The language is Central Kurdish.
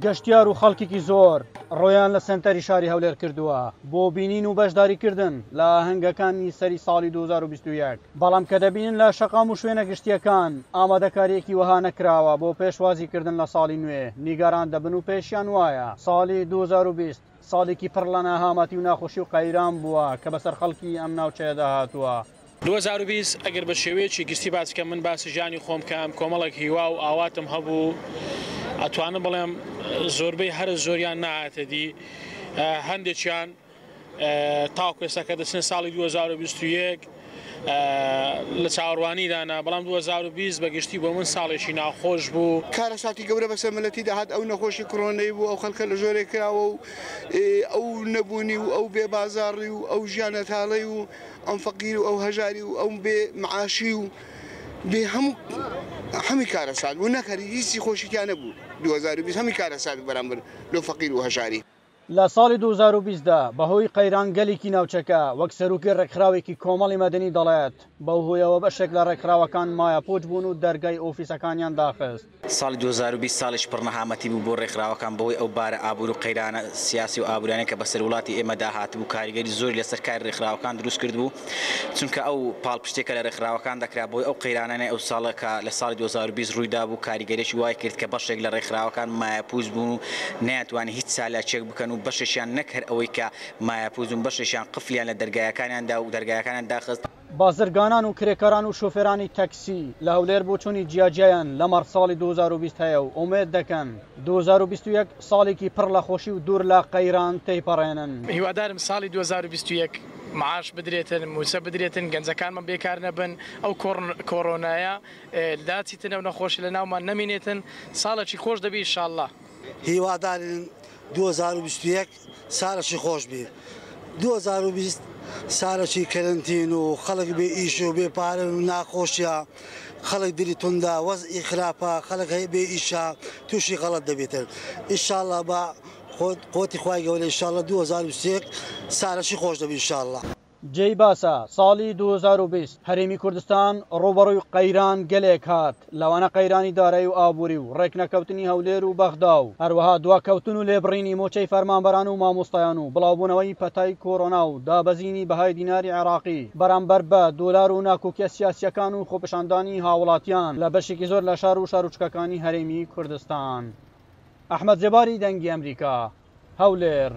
گەشتیار و خەڵکێکی زۆر ڕۆیان لە سەنتەری شاری هەولێر کردووە بۆ بینین و بەشداریکردن لە ئاهەنگەکانی سەری ساڵی 2021، بەڵام کە دەبینن لە شەقام و شوێنە گشتییەکان ئامادەکارییەکی وەها نەکراوە بۆ پێشوازیکردن لە ساڵی نوێ، نیگەران دەبن و پێشیان وایە ساڵی 2020 ساڵێکی پڕ لە نەهامەتی و ناخۆشی و قەیران بووە کە بەسەر خەڵکی ئەم ناوچەیەدا هاتووە. 2020 ئەگەر بە شێوەیەکی گشتی باس بکەم من باسی ژیانی خۆم بکەم کۆمەڵێک هیوا و ئاواتم هەبوو ئەتوانم بڵێم زۆربەی هەرە زۆریان نەهاتە دی هەندێکیان تاوەکو ئێستا کە دەچنە ساڵی 2021 لە چاوەڕوانیدانە بەڵام 2020 بە گشتی بۆ من ساڵێکی ناخۆش بوو. کارەساتی گەورە بەسەر ملەتی داهات ئەو نەخۆشی کڕۆنەی بوو ئەو خەلکە لە ژۆرێ کراوە و ئەو نەبوونی و ئەو بێ بازاڕی و ئەو ژیانە تاڵەی و ئەم فەقیر و ئەو هەژاری و ئەو بێ معاشی و بێ هەموو هەمی کارەسات بوو نەک هەر هیچی خۆشی تیا نەبوو 2020 هەمی کارەسات بوو بەرامبەر لۆ فەقیر و هەژاری. لە ساڵی 2020 دا بەهۆی قەیرانگەلێکی ناوچەکە وەک سەرۆکی ڕێکخراوێکی کۆمەڵی مەدەنی دەڵێت، بەو هۆیەوە بەشێک لە ڕێکخراوەکان مایەپووچ بوون و دەرگای ئۆفیسەکانیان داخست. ساڵی 2020 ساڵێکی پڕ نەهامەتی بوو بۆ ڕێکخراوەکان بەهۆی ئەو بارە ئابوور و قەیرانە سیاسی و ئابووریانەی کە بەسەر وڵاتی ئێمەدا هاتبوو کاریگەری زۆری لەسەر کاری ڕێکخراوەکان دروست کردبوو چونکە ئەو پاڵپشتیە کە لە ڕێکخراوەکان دەکرا بەهۆی ئەو قەیرانانەی ئەو ساڵە کە لە ساڵی 2020 ڕوویدابوو کاریگەریی وای کرد کە بەشێک لە ڕێکخراوەکان مایەپووچ بوون و نەیانتوانی هیچ چالاکیەک بکەن و بەشێکیان نەک هەر ئەوەی کە مایەپووچ بوون بەشێکیان قفلیان لە دەرگایەکانیان دا و دەرگایەکانیان داخست. بازرگانان و کرێکاران و شۆفێرانی تەکسی لە هەولێر بۆچوونی جیاجیایان لەمەڕ ساڵی 2020 هەیە و ئومێد دەکەن 2021 ساڵێکی پڕ لە خۆشی و دوور لە قەیران تێیپەڕێنن. هیوادارم ساڵی 2021 معاش بدرێتن، مووچە بدرێتن، گەنجەکانمان بێکار نەبن، ئەو کۆرۆنایە لاچیتن، ئەو نەخۆشی لەناومان نەمینێتن، ساڵێکی خۆش دەبی ئیشاڵڵا. هیوادارین 2021 سالەکی خۆش بی 2020 سالەکی کەرەنتین و خەڵک بێ ئیش و بێ پارە و ناخۆشیە خەڵک دلی توندا وەزعی خراپە خەڵک هەیە بێ ئیشە تووشی غەڵەت دەبێتن ئیشاڵڵا بە قوتی خوای گەورە ئیشاڵڵا 2021 سالەکی خۆش دەبی ئیشاڵڵا. جێی باسە، ساڵی 2020 هەرێمی کوردستان ڕووبەڕووی قەیران گەلێک هات، لەوانە قەیرانی دارایی و ئابووری و ڕێکنەکەوتنی هەولێر و بەغدا و هەروەها دواکەوتن و لێبڕینی مووچەی فەرمانبەران و مامۆستایان و بڵاوبوونەوەی پەتای کۆرۆنا و دابەزینی بەهای دیناری عێراقی بەرامبەر بە دۆلار و ناکۆکیە سیاسییەکان و خۆپیشاندانی هاوڵاتیان لە بەشێکی زۆر لە شار و شارۆچکەکانی هەرێمی کوردستان. ئەحمەد زێباری، دەنگی ئەمریکا، هەولێر.